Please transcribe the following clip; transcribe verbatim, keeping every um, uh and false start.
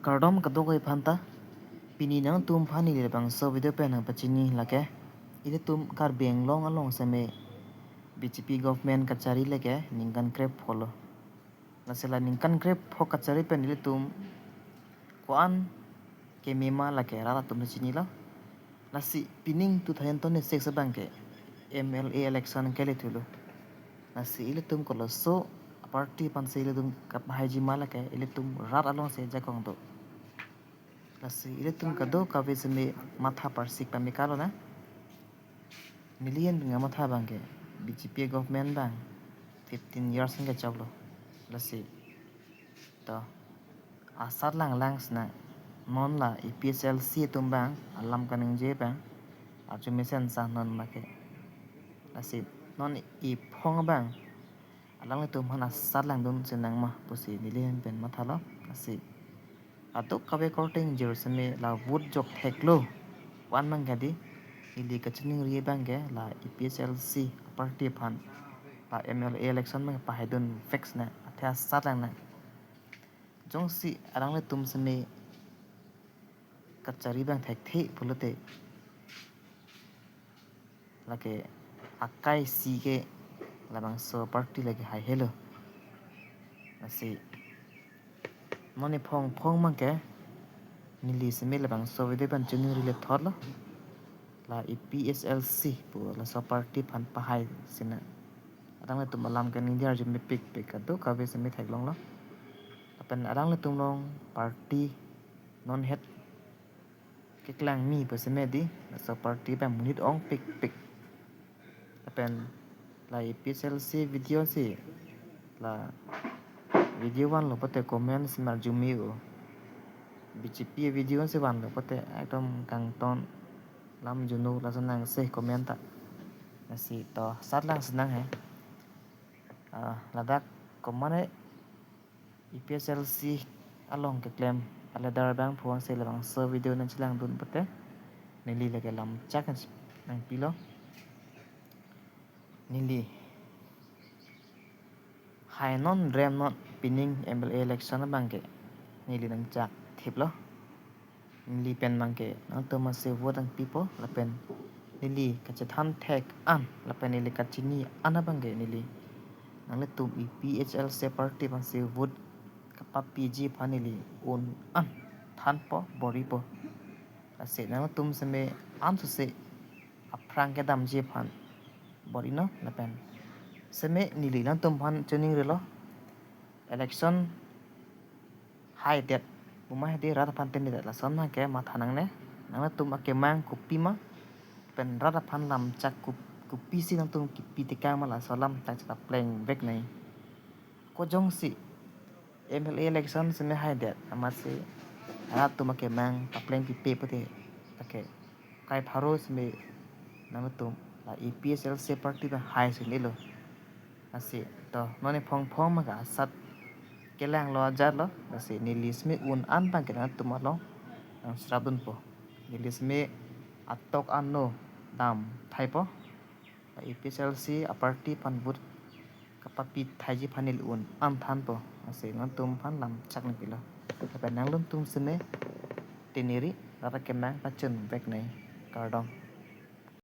Kardom kadokave aphanta, pini nangtum aphan neli labangso video pen nangpachini lake, ilitum Karbi Anglong along seme B J P government kachari lake ningkan krepho lo. Lasi la ningkan krepho kachari pen ilitum ko-an keme ma lake rat atum chinilo. Lasi pining two thousand twenty-six abangke M L A election kele thulo. Lasi ilitum koloso party aphansi ilitum kapahaiji ma lake ilitum rat alongsi jakong do. Lasi ilitum kadokave seme matha parsik pamika lonang. Neli yen nangmatha abangke B J P government abang fifteen years nangkechoklo. Lasi to asat langlang sina non la A P H L C atum abang alam kaningje abang arju mesen sa non make. Lasi non iphong abang alanglitum aphan asat langdun sinang ma pusi neli pen mathalo. Lasi kadokave korte ingjir seme la vote jok theklo wan abangke di, neli kachiningri abangke la A P H L C party aphan la M L A election abang pahaidun fix na, athe asat langnang. Jongsi alanglitum seme kachari abang thekthe pulote lake akai si ke labangso party lake haihelo. Lasi non iphong phong abangke neli seme labangso video pen chiningri le thotlo. La A P H L C pu laso party aphan pahai sina. Alanglitum alam kaningje arju mepikpik kadokave seme theklonglo. Lapen alanglitum along party non het keklangmi pu seme di, laso party abang monit ongpikpik. Lapen la A P H L C video si la video vanlo pulote comment si arju me-o. B J P video si vanlo pulote ekdom kangton lam junu lason nangse comment ta. Lasi to asat lang sinang he. Ah, ladak komane A P H L C along keklem aledar abang phuang si labangso video nangchelangdun pulote neli lake lamchak nangpilo. Neli hai non rem non pining M L A election abangke neli nangchak thiplo. Neli pen abangke nangtum asi vote nangpipo lapen neli kachethan thek an lapen neli kachini an abangke neli nanglitum A P H L C party aphansi vote kapapiji aphan neli un an thanpo, bor-ipo. Lasi nangtum seme ansose aphrang kedamji aphan bor-inon lapen seme neli nangtum aphan chiningrilo. Election haidet puma hedi rat aphan tendedet lason abangke matha nangne. Nangtum akemang kopima pen rat aphan lamchak kop-, kopisi nangtum kipi tekang ma laso alam ta chepaplengvek nai. Ko jongsi M L A election seme haidet amatsi rat atum akemang papleng pipe pulote, okay, kai pharo seme nangtum la A P H L C party abang hai si nilo. Lasi to non iphong phong abangke asat kelanglo ajatlo. Lasi neli seme un an abangke nangtum along nangsrapdunpo. Neli seme atok ano dam thaipo. A P H L C aparty aphan vote kapapi thaiji aphan neli un an thanpo. Lasi nangtum aphan lamchak nangpilo. Lapen nanglitum seme teneri rat akemang pachunvek nai. Kardom.